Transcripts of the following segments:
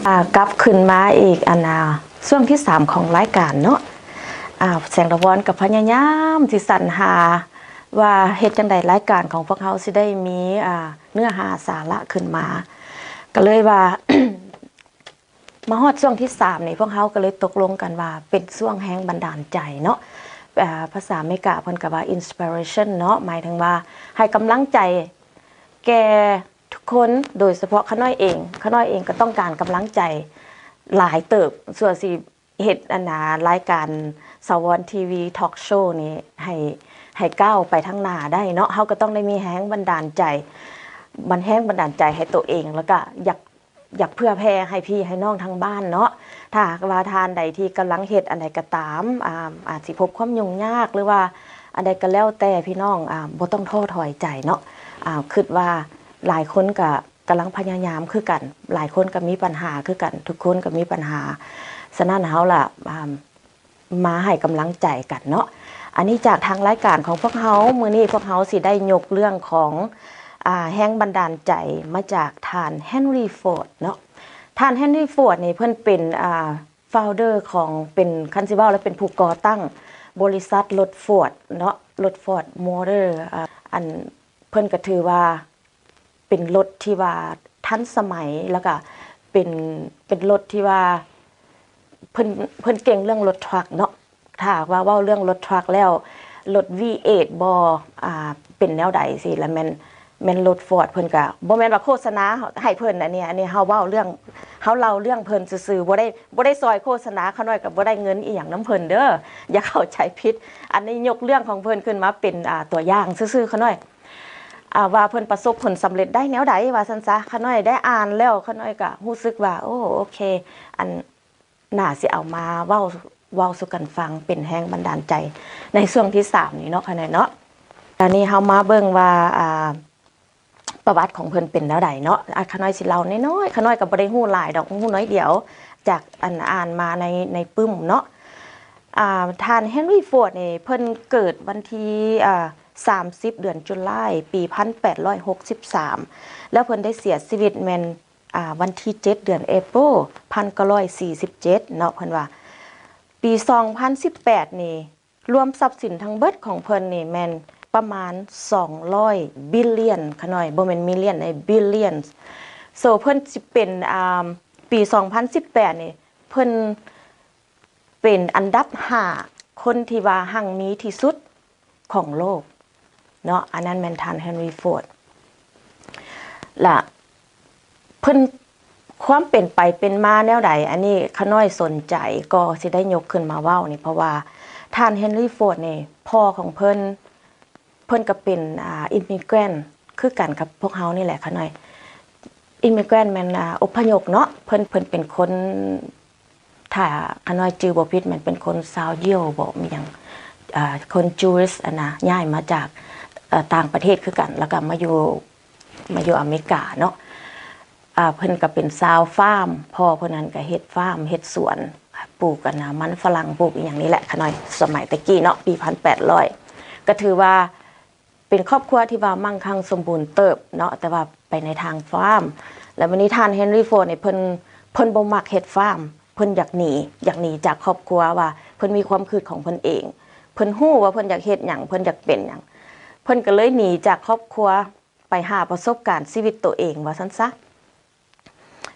ອ່າ ກັບຄືນມາອີກ ອັນນ່າ ຊ່ວງທີສາມຂອງລາຍການເນາະ. ອ່າ ແສງຕາວອນກໍພະຍາຍາມຊິສັນຫາວ່າເຮັດຈັ່ງໃດລາຍການຂອງພວກເຮົາຊິໄດ້ມີ ອ່າ ເນື້ອຫາສາລະຂຶ້ນມາ ກໍເລີຍວ່າ ມາຮອດຊ່ວງທີສາມນີ້ ພວກເຮົາກໍເລີຍຕົກລົງກັນວ່າເປັນຊ່ວງແຮງບັນດານໃຈເນາະ. ອ່າ ພາສາອາເມລິກາເພິ່ນກໍວ່າ inspiration ເນາະ ໝາຍເຖິງວ່າໃຫ້ກຳລັງໃຈແກ່ທຸກຄົນ ໂດຍສະເພາະຂ້ານ້ອຍເອງ. ຂ້ານ້ອຍເອງກໍຕ້ອງການກຳລັງໃຈຫຼາຍເຕີບ ສ່ວນຊິເຮັດ ອັນນ່າ ລາຍການສາວອນທີວີທອກໂຊນີ້ໃຫ້ ໃຫ້ກ້າວໄປທາງໜ້າໄດ້ເນາະ. ເຮົາກໍຕ້ອງໄດ້ມີແຮງບັນດານໃຈ ບັນ ແຮງບັນດານໃຈໃຫ້ໂຕເອງ ແລ້ວກໍຢາກ ຢາກເຜື່ອແຜ່ໃຫ້ພີ່ໃຫ້ນ້ອງທາງບ້ານເນາະ. ຖ້າຫາກວ່າທ່ານໃດທີ່ກຳລັງເຮັດອັນໃດກໍຕາມ ອາ ອາດຊິພົບຄວາມຫຍຸ້ງຍາກ ຫຼືວ່າອັນໃດກໍແລ້ວແຕ່ ພີ່ນ້ອງ ອາ ບໍ່ຕ້ອງທໍ້ຖອຍໃຈເນາະ. ອາ ຄິດວ່າຫຼາຍຄົນກໍກຳລັງພະຍາຍາມຄືກັນ, ຫຼາຍຄົນກໍມີບັນຫາຄືກັນ, ທຸກຄົນກໍມີບັນຫາ. ສະນັ້ນເຮົາລະ ອາ ມາໃຫ້ກຳລັງໃຈກັນເນາະ. ອັນນີ້ຈາກທາງລາຍການຂອງພວກເຮົາ, ມື້ນີ້ພວກເຮົາຊິໄດ້ຍົກເລື່ອງຂອງ ອາ ແຮງບັນດານໃຈມາຈາກທ່ານ Henry Ford ເນາະ. ທ່ານ Henry Ford ນີ້ເພິ່ນເປັນ ອາ founder ຂອງ ເປັນ ຄັນຊິເວົ້າແລ້ວເປັນຜູ້ກໍ່ຕັ້ງບໍລິສັດລົດ Ford ເນາະ, ລົດ Ford Motor ອາ ອັນ ເພິ່ນກໍຖືວ່າ ເປັນລົດທີ່ວ່າທັນສະໄໝ ແລ້ວກະເປັນ ເປັນລົດທີ່ວ່າເພິ່ນ ເພິ່ນເກັ່ງເລື່ອງລົດທຣັກເນາະ. ຖ້າຫາກວ່າເວົ້າເລື່ອງລົດທຣັກແລ້ວ ລົດ V eight ບໍ່ ອາ ເປັນແນວໃດຊີ້ລະ ແມ່ນ ແມ່ນລົດ Ford ເພິ່ນກະ ບໍ່ແມ່ນວ່າໂຄສະນາໃຫ້ເພິ່ນ ອັນນີ້ ອັນນີ້ເຮົາເວົ້າເລື່ອງ ເຮົາເລົ່າເລື່ອງເພິ່ນຊື່ໆ ບໍ່ໄດ້ ບໍ່ໄດ້ຊ່ອຍໂຄສະນາ. ຂ້ານ້ອຍກະບໍ່ໄດ້ເງິນອີ່ຫຍັງນຳເພິ່ນເດີ ຢ່າເຂົ້າໃຈຜິດ. ອັນນີ້ຍົກເລື່ອງຂອງເພິ່ນຂຶ້ນມາເປັນ ອາ ຕົວຢ່າງຊື່ໆ ຂ້ານ້ອຍ ອ່າ ວ່າເພິ່ນປະສົບຜົນສຳເລັດໄດ້ແນວໃດວ່າຊັ້ນຊະ. ຂ້ານ້ອຍໄດ້ອ່ານແລ້ວ ຂ້ານ້ອຍກະຮູ້ສຶກວ່າ ໂອ້ ໂອເຄ ອັນ ໜ້າຊິເອົາມາເວົ້າ ເວົ້າສູ່ກັນຟັງເປັນແຮງບັນດານໃຈໃນຊ່ວງທີສາມນີ້ເນາະ ຂ້ານ້ອຍເນາະ. ອັນນີ້ເຮົາມາເບິ່ງວ່າ ອ່າ ປະຫວັດຂອງເພິ່ນເປັນແນວໃດເນາະ. ອ່າ ຂ້ານ້ອຍຊິເລົ່ານ້ອຍໆ ຂ້ານ້ອຍກະບໍ່ໄດ້ຮູ້ຫຼາຍດອກ ຮູ້ໜ້ອຍດຽວ ຈາກອັນອ່ານມາໃນ ໃນປຶ້ມເນາະ. ອ່າ ທ່ານ Henry Ford ນີ້ ເພິ່ນເກີດວັນທີ ອ່າ ສາມສິບ ເດືອນຈຸລາຍ ປີພັນແປດຮ້ອຍຫົກສິບສາມ ແລ້ວເພິ່ນໄດ້ເສຍຊີວິດແມ່ນ ອ່າ ວັນທີເຈັດ ເດືອນເອໂປ ພັນເກົ້າຮ້ອຍສີ່ສິບເຈັດເນາະ. ເພິ່ນວ່າປີສອງພັນສິບແປດນີ້ ລວມຊັບສິນທັງເບິດຂອງເພິ່ນນີ້ແມ່ນປະມານສອງຮ້ອຍ billion ຂະນ້ອຍ ບໍ່ແມ່ນ million ໃດ billion. So ເພິ່ນຊິເປັນ ອ່າ ປີສອງພັນສິບແປດນີ້ ເພິ່ນ ເປັນອັນດັບຫ້າ ຄົນທີ່ວ່າຮັ່ງມີທີ່ສຸດຂອງໂລກເນາະ. ອັນນັ້ນແມ່ນທ່ານ Henry Ford ລະເພິ່ນ ຄວາມເປັນໄປເປັນມາແນວໃດ ອັນນີ້ຂະນ້ອຍສົນໃຈ ກໍຊິໄດ້ຍົກຂຶ້ນມາເວົ້ານີ້ ເພາະວ່າທ່ານ Henry Ford ນີ້ ພໍ່ຂອງເພິ່ນ ເພິ່ນກໍເປັນ ອ່າ immigrant ຄືກັນກັບພວກເຮົານີ້ແຫຼະຂະນ້ອຍ. Immigrant ແມ່ນ ອ່າ ອົບພະຍົບເນາະ. ເພິ່ນ ເພິ່ນເປັນຄົນ ຖ້າຂະນ້ອຍຈື່ບໍ່ຜິດ ແມ່ນເປັນຄົນຊາວຢິວບໍ ມີຫຍັງ ອ່າ ຄົນ Jewish ອັນນະ ຍ້າຍມາຈາກ ເອີ ຕ່າງປະເທດຄືກັນ ແລ້ວກໍມາຢູ່ ມາຢູ່ອາເມລິກາເນາະ. ອ່າ ເພິ່ນກໍເປັນຊາວຟາມ ພໍ່ເພິ່ນນັ້ນກໍເຮັດຟາມ ເຮັດສວນ ປູກອັນນະ ມັນຝຣັ່ງ ປູກອີ່ຫຍັງນີ້ແຫຼະຂະນ້ອຍ ສະໄໝແຕ່ກີ້ເນາະ ປີພັນແປດຮ້ອຍ ກໍຖືວ່າ ເປັນຄອບຄົວທີ່ວ່າມັ່ງຄັ່ງສົມບູນເຕີບເນາະ ແຕ່ວ່າໄປໃນທາງຟາມ. ແລ້ວບັດນີ້ທ່ານ Henry Ford ນີ້ ເພິ່ນ ເພິ່ນບໍ່ມັກເຮັດຟາມ ເພິ່ນຢາກໜີ ຢາກໜີຈາກຄອບຄົວ ວ່າເພິ່ນມີຄວາມຄິດຂອງເພິ່ນເອງ ເພິ່ນຮູ້ວ່າເພິ່ນຢາກເຮັດຫຍັງ ເພິ່ນຢາກເປັນຫຍັງ ເພິ່ນກໍເລີຍໜີຈາກຄອບຄົວ ໄປຫາປະສົບການຊີວິດໂຕເອງວ່າຊັ້ນຊະ.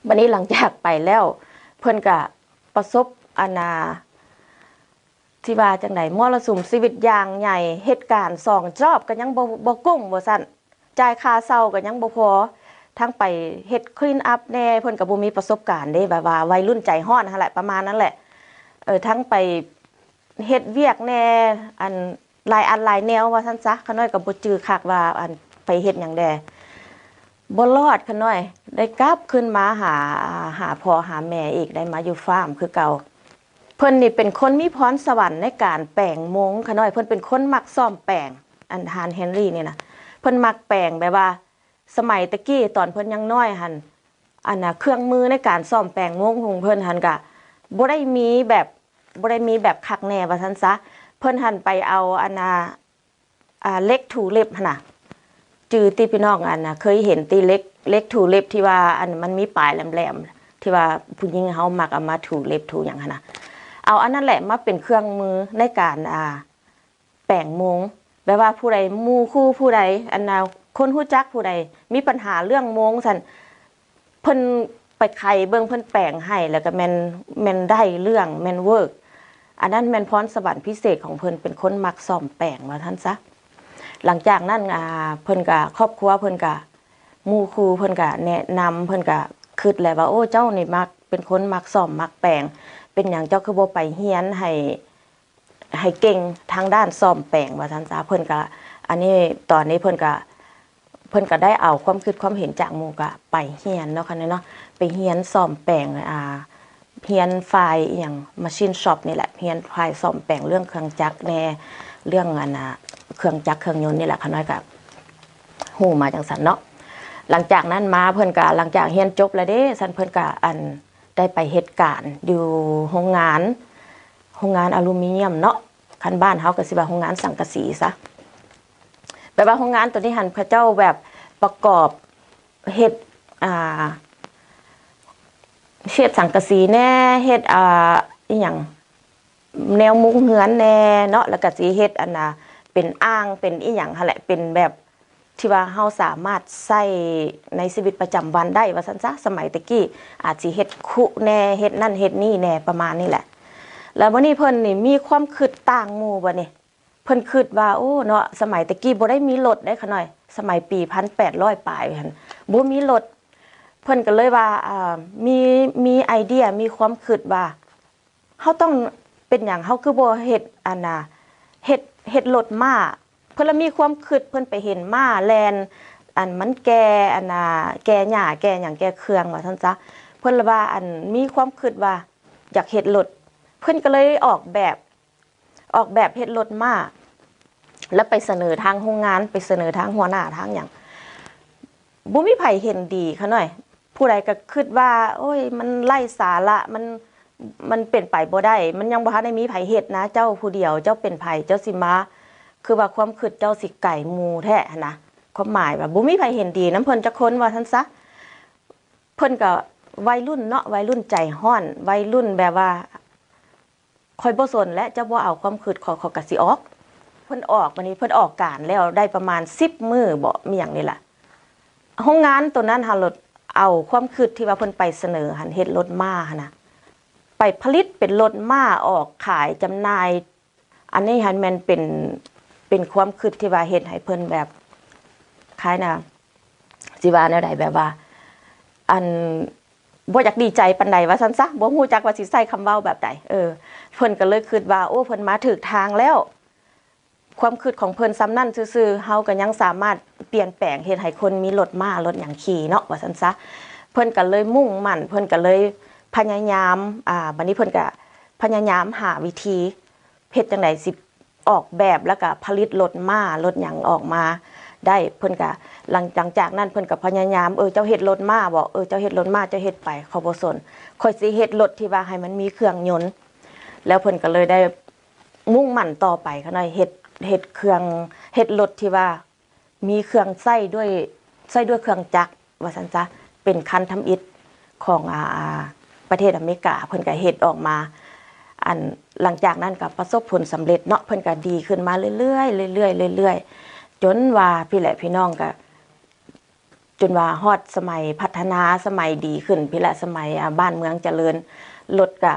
ບັດນີ້ຫຼັງຈາກໄປແລ້ວ ເພິ່ນກະປະສົບ ອັນນາ ຊິວ່າຈັ່ງໃດ ມໍລະສຸມຊີວິດຢ່າງໃຫຍ່ ເຮັດການສອງຈອບກໍຍັງບໍ່ ບໍ່ກຸ້ມວ່າຊັ້ນ ຈ່າຍຄ່າເຊົ່າກໍຍັງບໍ່ພໍ ທັງໄປເຮັດ clean up ແດ່ ເພິ່ນກໍບໍ່ມີປະສົບການເດ້ ແບບວ່າໄວລຸ້ນໃຈຮ້ອນຫັ້ນແຫຼະ ປະມານນັ້ນແຫຼະ ເອີ ທັງໄປເຮັດວຽກແດ່ ອັນ ຫຼາຍອັນຫຼາຍແນວວ່າຊັ້ນຊະ ຂະນ້ອຍກໍບໍ່ຈື່ຄັກວ່າ ອັນ ໄປເຮັດຫຍັງແດ່ ບໍ່ລອດ ຂະນ້ອຍໄດ້ກັບຄືນມາຫາ ຫາພໍ່ຫາແມ່ອີກ ໄດ້ມາຢູ່ຟາມຄືເກົ່າ. ເພິ່ນນີ້ເປັນຄົນມີພອນສະຫວັນໃນການແປງມົງ ຂະນ້ອຍ ເພິ່ນເປັນຄົນມັກສ້ອມແປງ ອັນທ່ານ Henry ນີ້ນະ ເພິ່ນມັກແປງ ແບບວ່າສະໄໝແຕ່ກີ້ຕອນເພິ່ນຍັງນ້ອຍຫັ້ນ ອັນນະ ເຄື່ອງມືໃນການສ້ອມແປງມົງຂອງເພິ່ນຫັ້ນກະບໍ່ໄດ້ມີແບບ ບໍ່ໄດ້ມີແບບຄັກແນ່ວ່າຊັ້ນຊະ ເພິ່ນຫັ້ນໄປເອົາ ອັນນະ ອ່າ ເຫຼັກຖູເລັບຫັ້ນນະ ຈື່ຕິພີ່ນ້ອງ ອັນນະ ເຄີຍເຫັນຕິເຫຼັກ ເຫຼັກຖູເລັບທີ່ວ່າ ອັນ ມັນມີປາຍແຫຼມໆ ທີ່ວ່າຜູ້ຍິງເຮົາມັກເອົາມາຖູເລັບຖູຫຍັງຫັ້ນນະ ເອົາອັນນັ້ນແຫຼະມາເປັນເຄື່ອງມືໃນການ ອ່າ ແປງໂມງ ແບບວ່າຜູ້ໃດ ໝູ່ຄູ່ຜູ້ໃດ ອັນນ່າ ຄົນຮູ້ຈັກຜູ້ໃດມີບັນຫາເລື່ອງໂມງຊັ້ນ ເພິ່ນໄປໄຂເບິ່ງ ເພິ່ນແປງໃຫ້ ແລ້ວກໍແມ່ນ ແມ່ນໄດ້ເລື່ອງ ແມ່ນເວີກ. ອັນນັ້ນແມ່ນພອນສະຫວັນພິເສດຂອງເພິ່ນ ເປັນຄົນມັກສ້ອມແປງວ່າຊັ້ນຊະ. ຫຼັງຈາກນັ້ນ ອ່າ ເພິ່ນກໍ ຄອບຄົວເພິ່ນກໍ ໝູ່ຄູ່ເພິ່ນກໍແນະນຳ ເພິ່ນກໍຄິດແຫຼະວ່າ ໂອ້ ເຈົ້ານີ້ມັກ ເປັນຄົນມັກສ້ອມມັກແປງ ເປັນຫຍັງເຈົ້າຄືບໍ່ໄປຮຽນໃຫ້ ໃຫ້ເກັ່ງທາງດ້ານສ້ອມແປງວ່າຊັ້ນຊະ. ເພິ່ນກໍ ອັນນີ້ ຕອນນີ້ເພິ່ນກໍ ເພິ່ນກໍໄດ້ເອົາຄວາມຄິດຄວາມເຫັນຈາກໝູ່ກໍໄປຮຽນເນາະ ຄັນເນາະ ໄປຮຽນສ້ອມແປງ ອ່າ ຮຽນຝ່າຍອີ່ຫຍັງ machine shop ນີ້ແຫຼະ ຮຽນຝ່າຍສ້ອມແປງເລື່ອງເຄື່ອງຈັກແດ່ ເລື່ອງ ອັນນ່າ ເຄື່ອງຈັກເຄື່ອງຍົນນີ້ແຫຼະ ຂ້ານ້ອຍກໍຮູ້ມາຈັ່ງຊັ້ນເນາະ. ຫຼັງຈາກນັ້ນມາເພິ່ນກໍ ຫຼັງຈາກຮຽນຈົບແລ້ວເດ້ ຊັ້ນເພິ່ນກໍ ອັນ ໄດ້ໄປເຮັດການຢູ່ໂຮງງານ ໂຮງງານອາລູມີນຽມເນາະ ຄັນບ້ານເຮົາກໍຊິວ່າໂຮງງານສັງກະສີຊະ. ແບບວ່າໂຮງງານໂຕນີ້ຫັ້ນ ເຂົາເຈົ້າແບບປະກອບເຮັດ ອ່າ ເຮັດສັງກະສີແດ່ ເຮັດ ອ່າ ອີ່ຫຍັງ ແນວມຸງເຮືອນແດ່ເນາະ ແລ້ວກໍຊິເຮັດ ອັນນ່າ ເປັນອ່າງ ເປັນອີ່ຫຍັງຫັ້ນແຫຼະ ເປັນແບບ ທີ່ວ່າເຮົາສາມາດໃຊ້ໃນຊີວິດປະຈຳວັນໄດ້ວ່າຊັ້ນຊະ. ສະໄໝແຕ່ກີ້ອາດຊິເຮັດຄຸແດ່ ເຮັດນັ້ນເຮັດນີ້ແດ່ ປະມານນີ້ແຫຼະ. ແລ້ວບັດນີ້ເພິ່ນນີ້ມີຄວາມຄິດຕ່າງໝູ່ບັດນີ້ ເພິ່ນຄິດວ່າ ໂອ້ ເນາະ ສະໄໝແຕ່ກີ້ບໍ່ໄດ້ມີລົດເດ້ຂະນ້ອຍ ສະໄໝປີພັນແປດຮ້ອຍປາຍຫັ້ນ ບໍ່ມີລົດ. ເພິ່ນກໍເລີຍວ່າ ອ່າ ມີ ມີໄອເດຍ ມີຄວາມຄິດວ່າ ເຮົາຕ້ອງ ເປັນຫຍັງເຮົາຄືບໍ່ເຮັດ ອັນນ່າ ເຮັດ ເຮັດລົດມ້າ. ເພິ່ນລະມີຄວາມຄິດ ເພິ່ນໄປເຫັນມ້າແລ່ນ ອັນມັນແກ່ ອັນນ່າ ແກ່ຫຍ້າ ແກ່ຫຍັງ ແກ່ເຄື່ອງວ່າຊັ້ນຊະ. ເພິ່ນລະວ່າ ອັນ ມີຄວາມຄິດວ່າຢາກເຮັດລົດ ເພິ່ນກໍເລີຍອອກແບບ ອອກແບບເຮັດລົດມ້າ ແລ້ວໄປສະເໜີທາງໂຮງງານ ໄປສະເໜີທາງຫົວໜ້າທາງຫຍັງ ບໍ່ມີໃຜເຫັນດີຂະນ້ອຍ. ຜູ້ໃດກໍຄິດວ່າ ໂອ້ຍ ມັນໄຮ້ສາລະ ມັນ ມັນເປັນໄປບໍ່ໄດ້ ມັນຍັງບໍ່ທັນໄດ້ມີໃຜເຮັດນະ ເຈົ້າຜູ້ດຽວ ເຈົ້າເປັນໃຜ ເຈົ້າຊິມາ ຄືວ່າຄວາມຄິດເຈົ້າຊິໄກໝູ່ແທ້ຫັ້ນນະ. ຄວາມໝາຍວ່າບໍ່ມີໃຜເຫັນດີນຳເພິ່ນຈັກຄົນວ່າຊັ້ນຊະ. ເພິ່ນກໍໄວລຸ້ນເນາະ ໄວລຸ້ນໃຈຮ້ອນ ໄວລຸ້ນແບບວ່າ ຂ້ອຍບໍ່ສົນແຫຼະ ເຈົ້າບໍ່ເອົາຄວາມຄິດຂ້ອຍ ຂ້ອຍກໍຊິອອກ. ເພິ່ນອອກ ບັດນີ້ເພິ່ນອອກການແລ້ວໄດ້ປະມານສິບມື້ເບາະ ມີຫຍັງນີ້ລະ ໂຮງງານໂຕນັ້ນຫັ້ນໂລດ ເອົາຄວາມຄິດທີ່ວ່າເພິ່ນໄປສະເໜີຫັ້ນ ເຮັດລົດມ້າຫັ້ນນະ ໄປຜະລິດເປັນລົດມ້າອອກຂາຍຈຳໜ່າຍ. ອັນນີ້ຫັ້ນແມ່ນເປັນ ເປັນຄວາມຄິດທີ່ວ່າເຮັດໃຫ້ເພິ່ນແບບ ຄ້າຍນະ ຊິວ່າແນວໃດ ແບບວ່າ ອັນ ບໍ່ຢາກດີໃຈປານໃດວ່າຊັ້ນຊະ ບໍ່ຮູ້ຈັກວ່າຊິໃຊ້ຄຳເວົ້າແບບໃດ. ເອີ ເພິ່ນກໍເລີຍຄິດວ່າ ໂອ້ ເພິ່ນມາຖືກທາງແລ້ວ. ຄວາມຄິດຂອງເພິ່ນສ່ຳນັ້ນຊື່ໆ ເຮົາກໍຍັງສາມາດປ່ຽນແປງເຮັດໃຫ້ຄົນມີລົດມ້າລົດຫຍັງຂີ່ເນາະ ວ່າຊັ້ນຊະ. ເພິ່ນກໍເລີຍມຸ່ງໝັ້ນ ເພິ່ນກໍເລີຍພະຍາຍາມ ອ່າ ບັດນີ້ເພິ່ນກໍພະຍາຍາມຫາວິທີເຮັດຈັ່ງໃດຊິອອກແບບ ແລ້ວກໍຜະລິດລົດມ້າລົດຫຍັງອອກມາໄດ້. ເພິ່ນກໍ ຫຼັງ ຫຼັງຈາກນັ້ນເພິ່ນກໍພະຍາຍາມ ເອີ ເຈົ້າເຮັດລົດມ້າເບາະ ເອີ ເຈົ້າເຮັດລົດມ້າ ເຈົ້າເຮັດໄປ ເຂົາບໍ່ສົນ ຂ້ອຍຊິເຮັດລົດທີ່ວ່າໃຫ້ມັນມີເຄື່ອງຍົນ. ແລ້ວເພິ່ນກໍເລີຍໄດ້ ມຸ່ງໝັ້ນຕໍ່ໄປຂະນ້ອຍ ເຮັດ ເຮັດເຄື່ອງ ເຮັດລົດທີ່ວ່າມີເຄື່ອງໃຊ້ດ້ວຍ ໃຊ້ດ້ວຍເຄື່ອງຈັກວ່າຊັ້ນຊະ ເປັນຄັນທຳອິດຂອງ ອ່າ ປະເທດອາເມລິກາ ເພິ່ນກໍເຮັດອອກມາ. ອັນ ຫຼັງຈາກນັ້ນກໍປະສົບຜົນສຳເລັດເນາະ ເພິ່ນກໍດີຂຶ້ນມາເລື້ອຍໆ ເລື້ອຍໆ ເລື້ອຍໆ ຈົນວ່າພີ້ແຫຼະ ພີ່ນ້ອງ ກໍ ຈົນວ່າຮອດສະໄໝພັດທະນາ ສະໄໝດີຂຶ້ນພີ້ແຫຼະ ສະໄໝ ອ່າ ບ້ານເມືອງຈະເລີນ ລົດກະ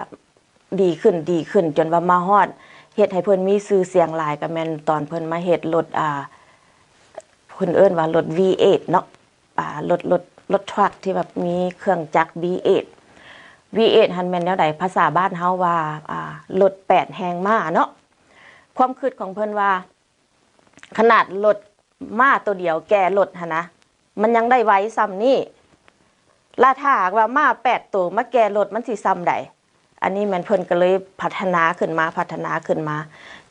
ດີຂຶ້ນ ດີຂຶ້ນ ຈົນວ່າມາຮອດ ເຮັດໃຫ້ເພິ່ນມີຊື່ສຽງຫຼາຍ ກະແມ່ນຕອນເພິ່ນມາເຮັດລົດ ອ່າ ເພິ່ນເອີ້ນວ່າລົດ ວີເອັດ ເນາະ ອ່າ ລົດ ລົດ ລົດທຣັກທີ່ວ່າມີເຄື່ອງຈັກ ວີເອັດ ວີເອັດ ຫັ້ນແມ່ນແນວໃດ? ພາສາບ້ານເຮົາວ່າ ອ່າ ລົດແປດແຮງມ້າເນາະ. ຄວາມຄິດຂອງເພິ່ນວ່າ ຂະໜາດລົດມ້າໂຕດຽວແກ່ລົດຫັ້ນນະ ມັນຍັງໄດ້ໄວສ່ຳນີ້ ລະຖ້າຫາກວ່າມ້າແປດໂຕມາແກ່ລົດ ມັນຊິສ່ຳໃດ? ອັນນີ້ແມ່ນເພິ່ນກໍເລີຍພັດທະນາຂຶ້ນມາ ພັດທະນາຂຶ້ນມາ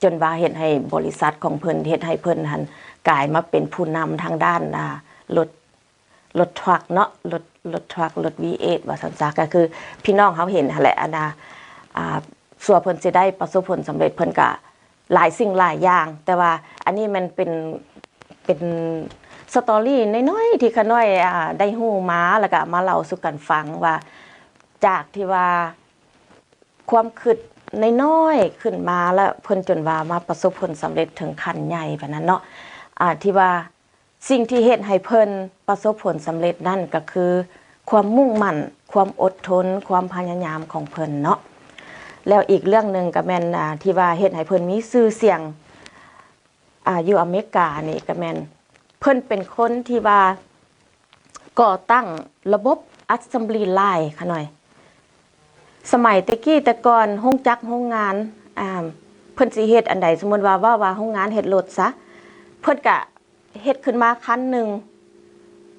ຈົນວ່າເຮັດໃຫ້ບໍລິສັດຂອງເພິ່ນ ເຮັດໃຫ້ເພິ່ນຫັ້ນກາຍມາເປັນຜູ້ນຳທາງດ້ານ ອ່າ ລົດ ລົດທຣັກເນາະ ລົດ ລົດທຣັກ ລົດ ວີເອັດ ວ່າຊັ້ນຊະ ກໍຄືພີ່ນ້ອງເຮົາເຫັນຫັ້ນແຫຼະ ອັນນ່າ ອ່າ ຊົ່ວເພິ່ນຊິໄດ້ປະສົບຜົນສຳເລັດ ເພິ່ນກະຫຼາຍສິ່ງຫຼາຍຢ່າງ ແຕ່ວ່າອັນນີ້ແມ່ນເປັນ ເປັນສະຕໍຣີນ້ອຍໆ ທີ່ຂະນ້ອຍ ອ່າ ໄດ້ຮູ້ມາ ແລ້ວກະມາເລົ່າສູ່ກັນຟັງວ່າ ຈາກທີ່ວ່າຄວາມຄິດນ້ອຍໆຂຶ້ນມາ ແລ້ວເພິ່ນຈົນວ່າມາປະສົບຜົນສຳເລັດເຖິງຂັ້ນໃຫຍ່ປານນັ້ນເນາະ. ອ່າ ທີ່ວ່າສິ່ງທີ່ເຮັດໃຫ້ເພິ່ນປະສົບຜົນສຳເລັດນັ້ນ ກໍຄືຄວາມມຸ່ງໝັ້ນ, ຄວາມອົດທົນ, ຄວາມພະຍາຍາມຂອງເພິ່ນເນາະ. ແລ້ວອີກເລື່ອງໜຶ່ງກໍແມ່ນ ອ່າ ທີ່ວ່າເຮັດໃຫ້ເພິ່ນມີຊື່ສຽງ ອ່າ ຢູ່ອາເມລິການີ້ ກໍແມ່ນເພິ່ນເປັນຄົນທີ່ວ່າ ກໍ່ຕັ້ງລະບົບ Assembly Line ຂະນ້ອຍ. ສະໄໝແຕ່ກີ້ແຕ່ກ່ອນ ໂຮງຈັກໂຮງງານ ອ່າ ເພິ່ນຊິເຮັດອັນໃດ, ສົມມຸດວ່າ ເວົ້າວ່າໂຮງງານເຮັດລົດຊະ ເພິ່ນກະເຮັດຂຶ້ນມາຄັນໜຶ່ງ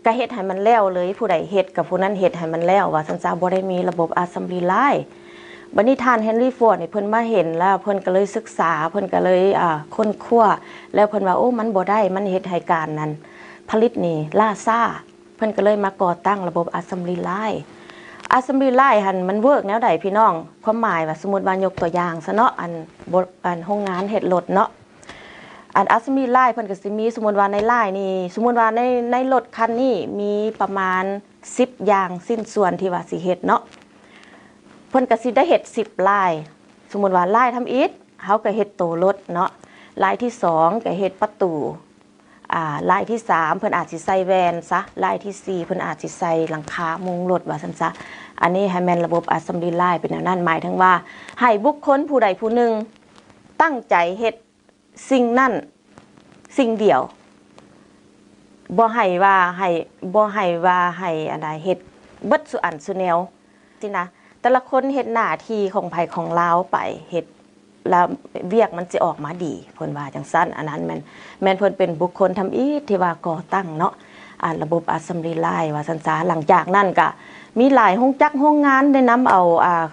ກະເຮັດໃຫ້ມັນແລ້ວເລີຍ, ຜູ້ໃດເຮັດກະຜູ້ນັ້ນເຮັດໃຫ້ມັນແລ້ວ ວ່າຊັ້ນຊະ, ບໍ່ໄດ້ມີລະບົບ Assembly Line. ບັດນີ້ທ່ານ Henry Ford ນີ້ເພິ່ນມາເຫັນແລ້ວ ເພິ່ນກໍເລີຍສຶກສາ, ເພິ່ນກໍເລີຍ ອ່າ ຄົ້ນຄວ້າ ແລ້ວເພິ່ນວ່າ ໂອ້ ມັນບໍ່ໄດ້, ມັນເຮັດໃຫ້ການນັ້ນ ຜະລິດນີ້ລ້າຊ້າ. ເພິ່ນກໍເລີຍມາກໍ່ຕັ້ງລະບົບ Assembly Line. Assembly Line ຫັ້ນມັນເວີກແນວໃດພີ່ນ້ອງ? ຄວາມໝາຍວ່າ ສົມມຸດວ່າຍົກຕົວຢ່າງຊະເນາະ, ອັນ ບົດ ອັນໂຮງງານເຮັດລົດເນາະ, ອັນ Assembly Line ເພິ່ນກໍຊິມີ ສົມມຸດວ່າໃນ Line ນີ້ ສົມມຸດວ່າໃນ ໃນລົດຄັນນີ້ມີປະມານສິບຢ່າງຊິ້ນສ່ວນທີ່ວ່າຊິເຮັດເນາະ, ເພິ່ນກໍຊິໄດ້ເຮັດສິບ Line. ສົມມຸດວ່າ Line ທຳອິດ ເຮົາກໍເຮັດໂຕລົດເນາະ, Line ທີສອງກໍເຮັດປະຕູ ອ່າ Line ທີສາມ ເພິ່ນອາດຊິໃສ່ແວ່ນຊະ, Line ທີສີ່ ເພິ່ນອາດຊິໃສ່ຫຼັງຄາມຸງລົດ ວ່າຊັ້ນຊະ. ອັນນີ້ໃຫ້ແມ່ນລະບົບ Assembly Line ເປັນແນວນັ້ນ, ໝາຍເຖິງວ່າໃຫ້ບຸກຄົນຜູ້ໃດຜູ້ໜຶ່ງຕັ້ງໃຈເຮັດສິ່ງນັ້ນສິ່ງດຽວ, ບໍ່ໃຫ້ວ່າໃຫ້ ບໍ່ໃຫ້ວ່າໃຫ້ອັນໃດ ເຮັດເບິດສູ່ອັນສູ່ແນວ. ຊີ້ນະ, ແຕ່ລະຄົນເຮັດໜ້າທີ່ຂອງໃຜຂອງລາວໄປ, ເຮັດແລ້ວວຽກມັນຊິອອກມາດີ ເພິ່ນວ່າຈັ່ງຊັ້ນ. ອັນນັ້ນແມ່ນ ແມ່ນເພິ່ນເປັນບຸກຄົນທຳອິດທີ່ວ່າກໍ່ຕັ້ງເນາະ ອ່າ ລະບົບ Assembly Line ວ່າຊັ້ນຊະ. ຫຼັງຈາກນັ້ນກະມີຫຼາຍໂຮງຈັກໂຮງງານໄດ້ນຳເອົາ ອ່າ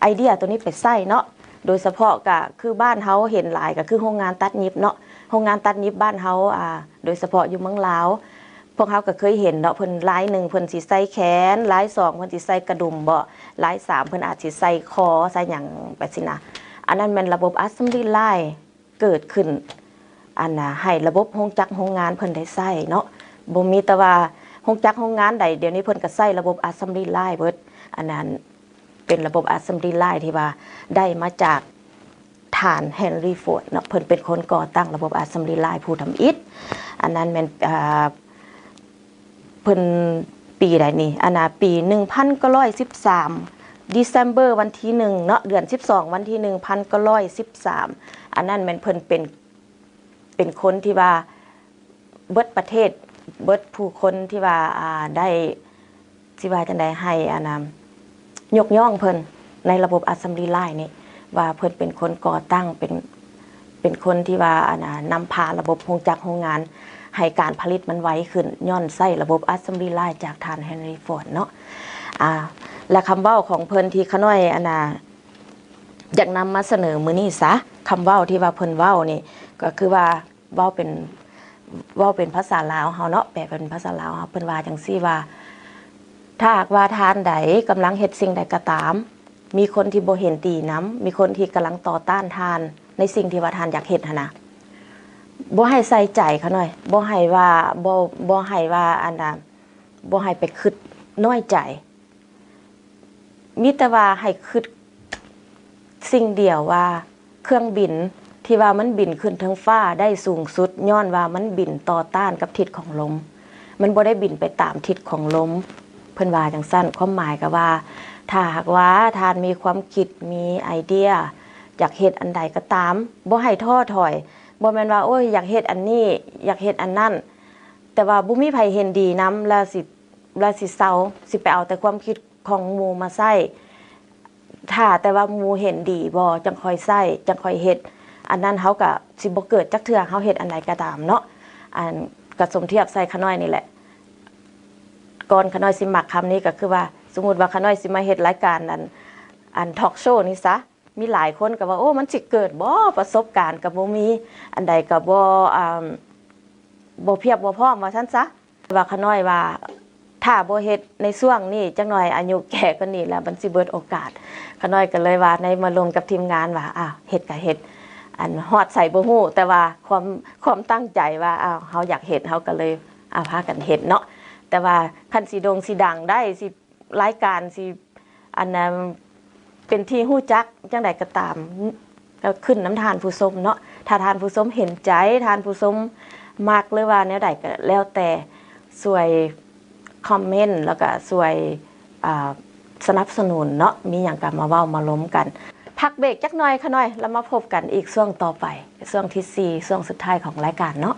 ໄອເດຍໂຕນີ້ໄປໃຊ້ເນາະ, ໂດຍສະເພາະກະຄືບ້ານເຮົາເຫັນຫຼາຍກະຄືໂຮງງານຕັດຫຍິບເນາະ, ໂຮງງານຕັດຫຍິບບ້ານເຮົາ ອ່າ ໂດຍສະເພາະຢູ່ເມືອງລາວ ພວກເຮົາກໍເຄີຍເຫັນເນາະ, ເພິ່ນລາຍໜຶ່ງເພິ່ນຊິໃສ່ແຂນ, ລາຍສອງເພິ່ນຊິໃສ່ກະດຸມເບາະ, ລາຍສາມເພິ່ນອາດຊິໃສ່ຄໍໃສ່ຫຍັງໄປຊີ້ນະ. ອັນນັ້ນແມ່ນລະບົບ Assembly Line ເກີດຂຶ້ນ ອັນນ່າ ໃຫ້ລະບົບໂຮງຈັກໂຮງງານເພິ່ນໄດ້ໃຊ້ເນາະ, ບໍ່ມີແຕ່ວ່າໂຮງຈັກໂຮງງານໃດ ດຽວນີ້ເພິ່ນກໍໃຊ້ລະບົບ Assembly Line ເບິດ. ອັນນັ້ນ ເປັນລະບົບ Assembly Line ທີ່ວ່າໄດ້ມາຈາກທ່ານ Henry Ford ເນາະ, ເພິ່ນເປັນຄົນກໍ່ຕັ້ງລະບົບ Assembly Line ຜູ້ທຳອິດ. ອັນນັ້ນແມ່ນ ອ່າ ເພິ່ນປີໃດນີ້ ອັນນ່າ ປີໜຶ່ງພັນເກົ້າຮ້ອຍສິບສາມ December ວັນທີໜຶ່ງເນາະ, ເດືອນສິບສອງ ວັນທີໜຶ່ງ ໜຶ່ງພັນເກົ້າຮ້ອຍສິບສາມ. ອັນນັ້ນແມ່ນເພິ່ນເປັນ ເປັນຄົນທີ່ວ່າເບິດປະເທດ ເບິດຜູ້ຄົນທີ່ວ່າ ອ່າ ໄດ້ ຊິວ່າຈັ່ງໃດ ໃຫ້ອັນນ່າ ຍົກຍ້ອງເພິ່ນໃນລະບົບ Assembly Line ນີ້ ວ່າເພິ່ນເປັນຄົນກໍ່ຕັ້ງ ເປັນ ເປັນຄົນທີ່ວ່າອັນນ່າ ນຳພາລະບົບໂຮງຈັກໂຮງງານ ໃຫ້ການຜະລິດມັນໄວຂຶ້ນ ຍ້ອນໃຊ້ລະບົບ Assembly Line ຈາກທ່ານ Henry Ford ເນາະ. ອ່າ ແລະ ຄຳເວົ້າຂອງເພິ່ນທີ່ຂະນ້ອຍອັນນ່າ ຢາກນຳມາສະເໜີມື້ນີ້ຊະ, ຄຳເວົ້າທີ່ວ່າເພິ່ນເວົ້ານີ້ ກໍຄືວ່າ ເວົ້າເປັນ ເວົ້າເປັນພາສາລາວເຮົາເນາະ, ແປເປັນພາສາລາວເຮົາ ເພິ່ນວ່າຈັ່ງຊີ້ວ່າ ຖ້າຫາກວ່າທ່ານໃດກຳລັງເຮັດສິ່ງໃດກໍຕາມ, ມີຄົນທີ່ບໍ່ເຫັນດີນຳ, ມີຄົນທີ່ກຳລັງຕໍ່ຕ້ານທ່ານໃນສິ່ງທີ່ວ່າທ່ານຢາກເຮັດຫັ້ນນະ, ບໍ່ໃຫ້ໃສ່ໃຈຂະນ້ອຍ, ບໍ່ໃຫ້ວ່າ ບໍ່ ບໍ່ໃຫ້ວ່າອັນນ່າ ບໍ່ໃຫ້ໄປຄິດນ້ອຍໃຈ. ມີແຕ່ວ່າໃຫ້ຄິດສິ່ງດຽວວ່າ ເຄື່ອງບິນທີ່ວ່າມັນບິນຂຶ້ນເທິງຟ້າໄດ້ສູງສຸດ ຍ້ອນວ່າມັນບິນຕໍ່ຕ້ານກັບທິດຂອງລົມ, ມັນບໍ່ໄດ້ບິນໄປຕາມທິດຂອງລົມ, ເພິ່ນວ່າຈັ່ງຊັ້ນ. ຄວາມໝາຍກໍວ່າ ຖ້າຫາກວ່າທ່ານມີຄວາມຄິດ ມີໄອເດຍ ຢາກເຮັດອັນໃດກໍຕາມ, ບໍ່ໃຫ້ທໍ້ຖອຍ, ບໍ່ແມ່ນວ່າ ໂອ້ຍ ຢາກເຮັດອັນນີ້ ຢາກເຮັດອັນນັ້ນ ແຕ່ວ່າບໍ່ມີໃຜເຫັນດີນຳ ແລ້ວຊິ ແລ້ວຊິເຊົາ ຊິໄປເອົາແຕ່ຄວາມຄິດຂອງໝູ່ມາໃຊ້, ຖ້າແຕ່ວ່າໝູ່ເຫັນດີບໍ່ ຈັ່ງຄ່ອຍໃຊ້ ຈັ່ງຄ່ອຍເຮັດ, ອັນນັ້ນເຮົາກະຊິບໍ່ເກີດຈັກເທື່ອ, ເຮົາເຮັດອັນໃດກໍຕາມເນາະ. ອັນ ກະສົມທຽບໃສ່ຂະນ້ອຍນີ້ແຫຼະ, ກ່ອນຂະນ້ອຍຊິມັກຄຳນີ້ ກໍຄືວ່າ ສົມມຸດວ່າຂະນ້ອຍຊິມາເຮັດລາຍການ ອັນ ອັນ talk show ນີ້ຊະ, ມີຫຼາຍຄົນກໍວ່າ ໂອ້ ມັນຊິເກີດບໍ່ ປະສົບການກໍບໍ່ມີ ອັນໃດກໍບໍ່ ອ່າ ບໍ່ພຽບບໍ່ພ້ອມ ວ່າຊັ້ນຊະ. ແຕ່ວ່າຂະນ້ອຍວ່າ ຖ້າບໍ່ເຮັດໃນຊ່ວງນີ້ ຈັກໜ້ອຍອາຍຸແກ່ກວ່ານີ້ແລ້ວ ມັນຊິເບິດໂອກາດ. ຂະນ້ອຍກໍເລີຍວ່າ ໃນມາລົມກັບທີມງານວ່າ ອ້າວ ເຮັດກໍເຮັດ, ອັນຮອດໃສບໍ່ຮູ້ ແຕ່ວ່າຄວາມ ຄວາມຕັ້ງໃຈວ່າ ອ້າວ ເຮົາຢາກເຮັດ ເຮົາກໍເລີຍ ອາ ພາກັນເຮັດເນາະ. ແຕ່ວ່າຄັນຊິໂດ່ງຊິດັງໄດ້ ຊິ ລາຍການຊິ ອັນນັ້ນເປັນທີ່ຮູ້ຈັກຈັ່ງໃດກໍຕາມ ກໍຂຶ້ນນຳທ່ານຜູ້ຊົມເນາະ. ຖ້າທ່ານຜູ້ຊົມເຫັນໃຈ ທ່ານຜູ້ຊົມມັກ ຫຼືວ່າແນວໃດກໍແລ້ວແຕ່ ຊ່ວຍຄອມເມັນ ແລ້ວກໍຊ່ວຍ ອ່າ ສະໜັບສະໜູນເນາະ. ມີຫຍັງກໍມາເວົ້າມາລົມກັນ. ພັກເບຣກຈັກໜ່ອຍຂະນ້ອຍ ແລ້ວມາພົບກັນອີກຊ່ວງຕໍ່ໄປ ຊ່ວງທີສີ່ ຊ່ວງສຸດທ້າຍຂອງລາຍການເນາະ.